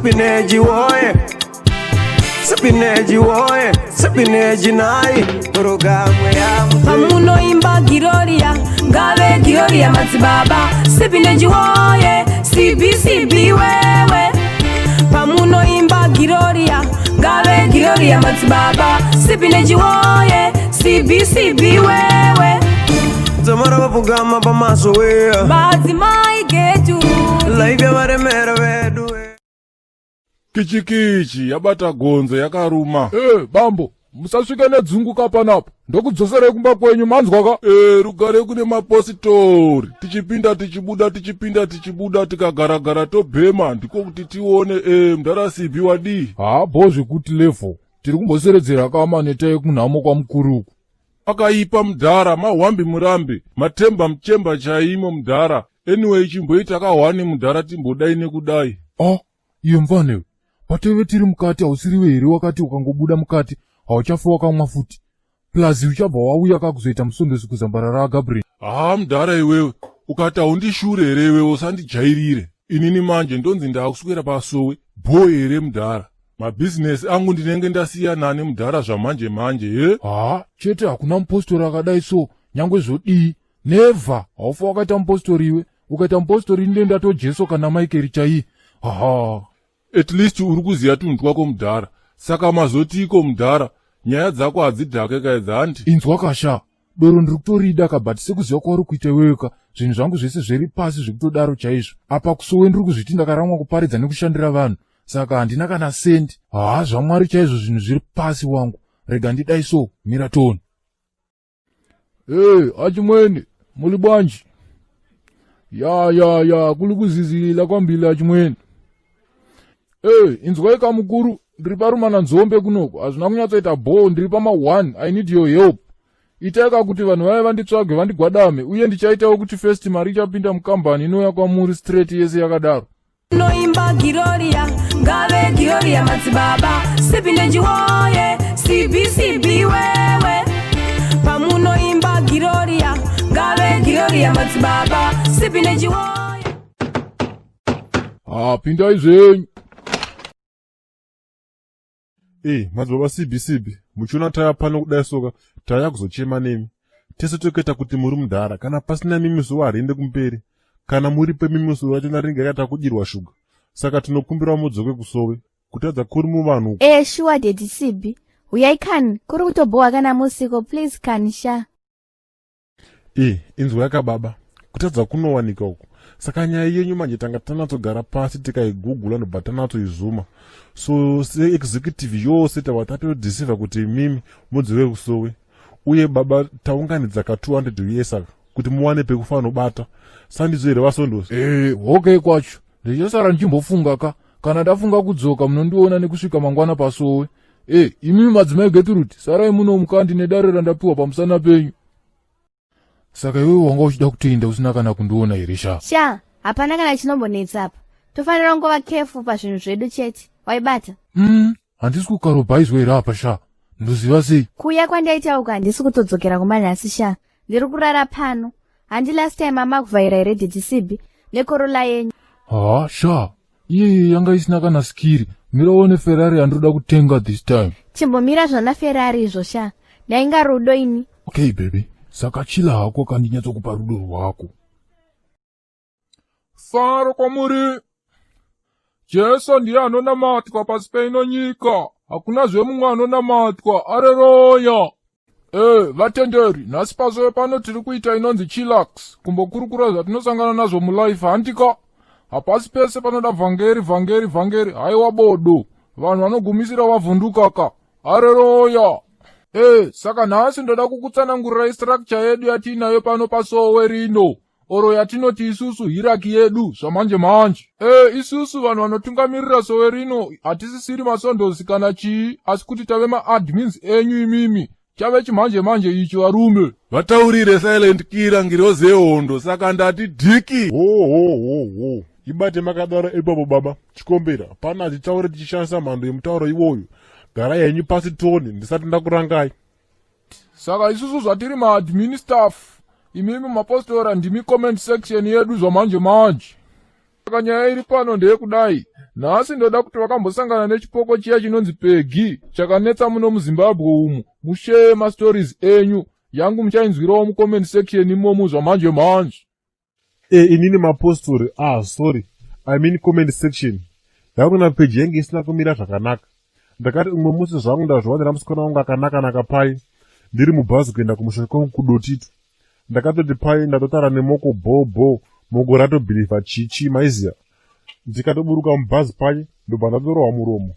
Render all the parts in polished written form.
Sipineji woye, sipineji woye, sipineji nai Programu ya Pamunoimba Giroria, ngave Giroria madzibaba Sipineji woye, CBCB wewe. Pamunoimba Giroria, ngave Giroria madzibaba Sipineji woye, CBCB wewe. Dzamara vapfugama pamasowe. Madzimai getu. Life yavaremera vedu we. Kichikichi yabata gonzo yakaruma. Eh, bambo, musasvike nedzungu ka panapa. Ndokudzoserai kumba kwenyu, manzwa ka? Eh, rugare kune mapositori. Tichipinda tichibuda, tichipinda tichibuda, tikagaragara tobhema, ndiko kuti tione. Eh, mudhara Sibi wadii? Ha, bho zvekuti level. Tiri kumboseredzera kama neta yekunhamo kwamukuru uku. Akaipa mudhara, mahwambi murambi, matemba muchemba chaimo mudhara. Anyway, chimboita kahwani mudhara, timbodai nekudai. Ah, iye mfanewe. Pateve tiri mukati hausiriwe here wakati ukangobuda mukati hauchafi wakamwa futi. Plus uchabva wauya kakuzoita musondosi kuzambarara aGabriel. Haa mudhara iwewe, ukati haundishure here iwewe, usandijairire. Inini manje ndonzi ndaakuswera pasowe, bho here mudhara? Mabhizinesi angu ndinenge ndasiya nani mudhara zvamanje manje he? Ha, chete hakuna mupostori akadai so, nyangwe zvodii. Never, haufa wakaita mupostori iwe. Ukaita mupostori inde ndato Jesu kana Michael chaiye. Haha. At least uri kuziya tunhu twako mudhara. Saka mazotiko mudhara, nyaya dzako hadzidhake kaidza hanti? Inzwa kasha, doro ndiri kutorida ka, but sekuziva kwauri kuita iwewe ka, zvinhu zvangu zvese zviri pasi zvekutodaro chaizvo. Apa kusowe ndiri kuzviti ndakaramwa kuparidza nekushandira vanhu, saka handina kana sendi. Haa, zvaMwari chaizvo zvinhu zviri pasi wangu. Rega ndidai so, mira toni. Hey, achimwene, muli bwanji? Ya ya ya, kuli kuzizila kwambili achimwene. Hey, inzwai kamukuru, ndiri parumana nzombe kunoku, hazvina kunyatsoita bho, ndiri pama 1, I need your help. Itai kakuti vanhu vaya vanditsvage vandigwadame, uye ndichaitawo kuti first mari ichapinda mukambani inouya kwamuri straight yese yakadaro. Noimba Giroria, ngave Giroria madzibaba Sipineji woye, CBCB wewe. Pamunoimba Giroria, ngave Giroria madzibaba Sipineji woye. Ah, pindai zvenyu. Eh, madzibaba CBCB, muchiona taya pano kudai soka, taya kuzochema nemi. Tese tokuita kuti muri mudhara, kana pasina mimi zuva hariende kumberi. Kana muripo mimi zuva racho rinenge rakaita kudyirwa shuga. Saka tinokumbira mudzoke kusowe. Kutadza kuri muvanhu uku. Eh, sure daddy Sibi. Huyai kani, kuri kutobhowa kana musiko, please kani sha. Eh, inzwa yakababa. Kutadza kunowanika uku. Saka nyaya yenyu manje tanga tanatsogara pasi tikaigugula ndobva tanatsoizuma. So seexecutive yose tava tatodeceiva kuti mimi mudzoke kusowe. Uye baba taunganidza ka 200 US aka kuti muwane pekufanobata. Sandizo here vasondosi? Eh, okay kwacho. Ndichasara ndichimbofunga ka. Kana ndafunga kudzoka munondiona nekusvika mangwana pasowe. Eh, imimi madzimai Gertrude, sarai muno mukandi nedare randapiwa pamusana penyu. Saka iwewe wanga uchida kutoenda usina kana kundiona here sha? Sha, hapana kana chinombonetsa apa. Tofanira kungova careful pazvinhu zvedu chete. Waibata? Handisi kukarobhaizwa here apa sha? Ndoziva sei? Kuuya kwandaita uku handisi kutodzokera kumba nhasi sha. Ndiri kurara pano. Handi last time mama kuvhaira here daddy Sibi neCorolla yenyu? Ha, sha. Iyeye yanga isina kana skiri. Mira uone Ferrari yandoda kutenga this time. Chimbomira zvana Ferrari izvo sha. Ndainga rudo ini. Okay baby, saka chila hako kandinyatsokupa rudo rwako. Faro kwamuri. Jesu ndiye anonamatwa pasi peino nyika. Hakunazve mumwe anonamatwa. Areroya. Eh, vatenderi, nhasi pasowe pano tiri kuita inonzi chillax, kumbokurukura zvatinosangana nazvo mulife, handika? Hapasi pese panoda vhangeri, vhangeri, vhangeri, haiwa bodo. Vanhu vanogumisira vavhunduka ka. Areroya. Eh, saka nhasi ndoda kukutsanangurirai structure yedu yatiinayo pano pasowe rino. Oro yatinoti isusu hierarchy yedu zvamanje manje. E, isusu vanhu vanotungamirira sowe rino hatisisiri masondosi kana chii, asi kuti tave maadmins enyu imimi. Chave chimanje manje ichi varume. Vataurire silent killer ngirozi yehondo, saka ndati dhiki. Ho ho ho ho. Ibate makadaro ipapo baba. Chikombera, pana achitaura tichishandisa mhando yemutauro iwoyo. Garai henyu pasi toni ndisati ndakurangai. Saka isusu zvatiri maadmin staff, imimi mapostora ndimi comment section yedu zvamanje manje. Saka nyaya iri pano ndeyekudai. Nhasi ndoda kuti vakambosangana nechipoko chiya chinonzi Peggy chakanetsa muno muZimbabwe umu musheye mastories enyu. Yangu muchainzwirawo mucomment section imomu zvamanje manje. E, inini mapostori, ah sorry, I mean comment section. Yangu na page yange isina kumira zvakanaka. Ndakati umwe musi zvangu ndazviwanira musikana wangu akanaka-naka pai ndiri mubhazi kuenda kumusha kwangu kuDotito. Ndakatoti pai ndatotaura nemoko bho bho moko ratobhilivha chichi maiziya. Ndikatoburuka mubhazi paye ndobva ndatorohwa muromo.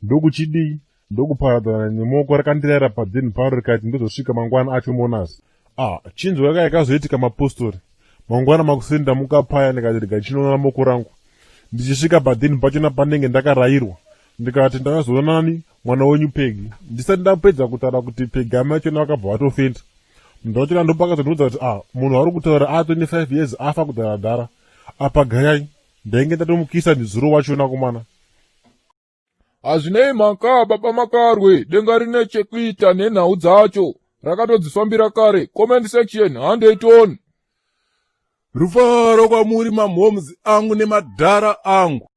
Ndokuchidii ndokuparadzana nemoko rakandirayira padheni paro rikati ndozosvika mangwana acho monasi. Ah, chinzwa yaka yakazoitika mapostori. Mangwana makuseni ndamuka paya ndikati rega chinoona moko rangu. Ndichisvika padheni pachona pandenge ndakarairwa. Ndikati ndakazoona nani mwana wenyu Peggy. Ndisati ndapedza kutaura kuti Peggy amai achona vakabva vatofenda. Ndachona ndopakazondiudza kuti ah munhu wauri kutaura a 25 years afa kudhara dhara. Apa gayai ndainge ndatomukisa ndizuro wachona kumana. Hazvinei mhaka baba Makarwe, denga rine chekuita nenhau dzacho. Rakatodzifambira kare. Comment section, handei tione. Rufaro kwamuri mamhoms angu nemadhara angu.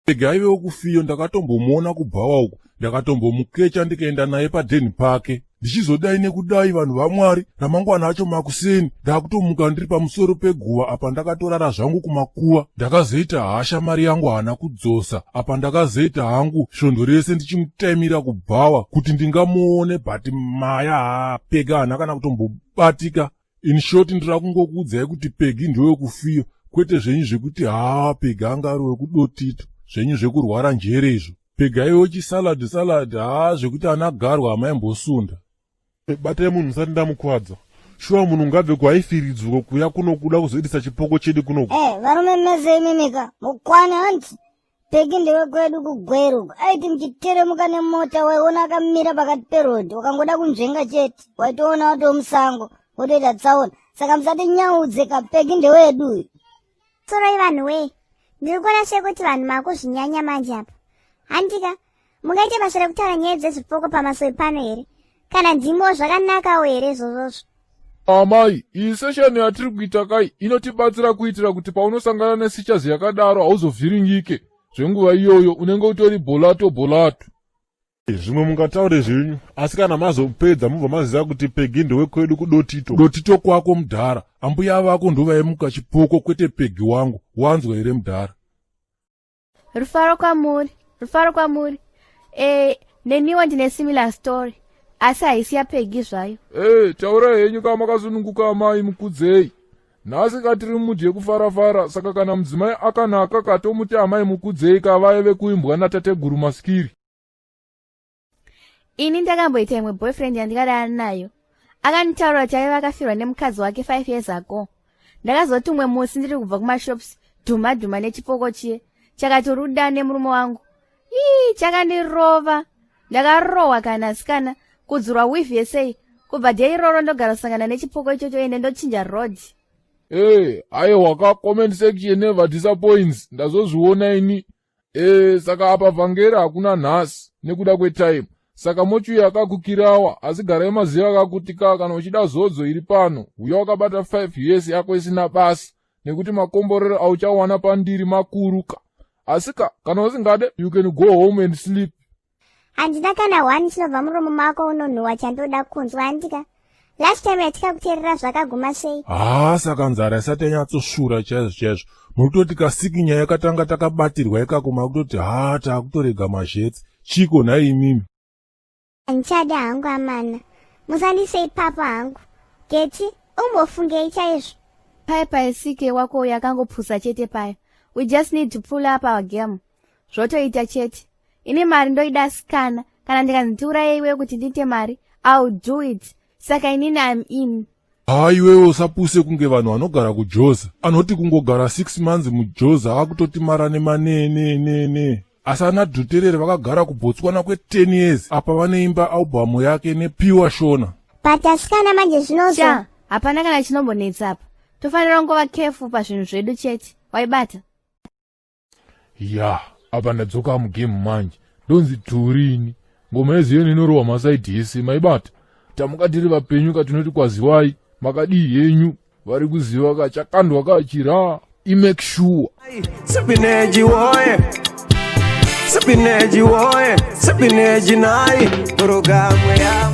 Rega aive wekufiyo ndakatombomuona kubhawa uku ndakatombomukecha ndikaenda naye padheni pake ndichizodai nekudai vanhu vamwari ramangwana acho makuseni ndakutomuka ndiri pamusoro peguva apa ndakatorara zvangu kumakuva ndakazoita hasha mari yangu haana kudzosa apa ndakazoita hangu svondo rese ndichimutaimira kubhawa kuti ndingamuone but maya haapega haana kana kutombobatika In short ndira kungokuudzai kuti Peggy ndewekufiyo kwete zvenyu zvekuti haa Peggy anga ari wekudotito zvenyu zvekurwara njere izvo. Peggy aive wechisalad salad haa zvekuti ana garwa hamaimbosunda. Batai munhu musati ndamukwadza. Shuwa munhu ungabve kuhaifiridzwa kuya kuno kuda kuzoitisa chipoko chedu kunoku. Eh, varume mese imimika mukwane hanti Pegi ndewekwedu kuGweru. Aiti muchiteremuka nemota waiona akamira pakati peroad ukangoda kunzvenga chete waitoona watoo musango wotoita tsaona. Saka musati nyaudze ka Pegi ndewedu uyu. Soroi vanhu wee. Ndiri kuona sekuti vanhu makuzvinyanya manje apa. Handika mungaite basa rekutaura nyaya dzezvipoko pamasoi pano here? Kana ndimiwo zvakanakawo here izvozvozvo? Amai, iyi session yatiri kuita kai inotibatsira kuitira kuti paunosangana nesichazi yakadaro hauzovhiringike. Zvenguva iyoyo unenge utori bolato bolato. Zvimwe mungataure zvenyu, asi kana mazopedza mobva maziva kuti Peggy ndewekwedu kuDotito. Dotito kwako mudhara, ambuya vako ndovaimuka chipoko kwete Peggy wangu, wanzwa here mudhara? Rufaro kwamuri, rufaro kwamuri. Eh, neniwo ndine similar story asi haisi yapegi zvayo. Hey, taurai henyu kama makasununguka amai mukudzei. Nhasi ka tiri mumudhi yekufarafara saka kana mudzimai akanaka ka tomuti amai mukudzei ka vaye vekuimbwa natateguru Maskiri. Ini ndakamboita imwe boyfriend yandikadana nayo. Akanditaurira kuti aiva akafirwa nemukadzi wake 5 years ago. Ndakazoti umwe musi ndiri kubva kumashops dhuma dhuma nechipoko chiye chakatoruda nemurume wangu. Ii chakandirova. Ndakarohwa kana sikana kudzurwa weave yesei. Kubva day iroro ndogara kusangana nechipoko ichocho ende ndochinja road. Hey, aiwa ka comment section never disappoints. Ndazozviona ini. E, saka apa vhangeri hakuna nhasi nekuda kwetime saka mochuya akakukirawa asi garai maziva akakuti ka kana uchida zodzo iri pano huya wakabata 5 years yako isina basa nekuti makomborero auchawana pandiri makuru ka asi ka kana usingade you can go home and sleep Handina kana one chinobva muromo mako unonhuwa chandoda kunzwa handika. Last time yatikakuteerera zvakaguma sei? Haa saka nzara isati yanyatsosvura chaizvo chaizvo. Muri kutoti kasiki nyaya yakatanga takabatirwa ikako makutoti haa taakutorega mazhetsi. Chiiko nhai imimi? Handichadi hangu amana. Musandise ipapo hangu. Geti, umbofungei chaizvo? Paya paya CK wako uyo akangopusa chete paya. We just need to pull up our game. Zvotoita chete. Ini mari ndoida sikana. Kana ndikanzi ndiuraye iwe kuti ndiite mari, I'll do it. Saka inini I'm in. Haa iwewe usapuse kunge vanhu vanogara kujoza. Anoti kungogara 6 months mujoza akutoti mara nemanenenene. Asi ana Dhuterere vakagara kuBotswana kwe 10 years apa vanoimba album yake nepure Shona. But asikana manje zvinozo. Sha, hapana kana chinombonetsa apa. Tofanira kungova careful pazvinhu zvedu chete. Waibata? Ya, apa ndadzoka mugame manje. Ndonzi Turini. Ngoma yeziyoni inorohwa masaidhi ese, maibata. Tamuka tiri vapenyu ka tinoti kwaziwai, makadii henyu. Vari kuziva ka chakandwa ka chira. Imake sure. Sipineji woye. Sipineji woye. Sipineji nai. Programu ya.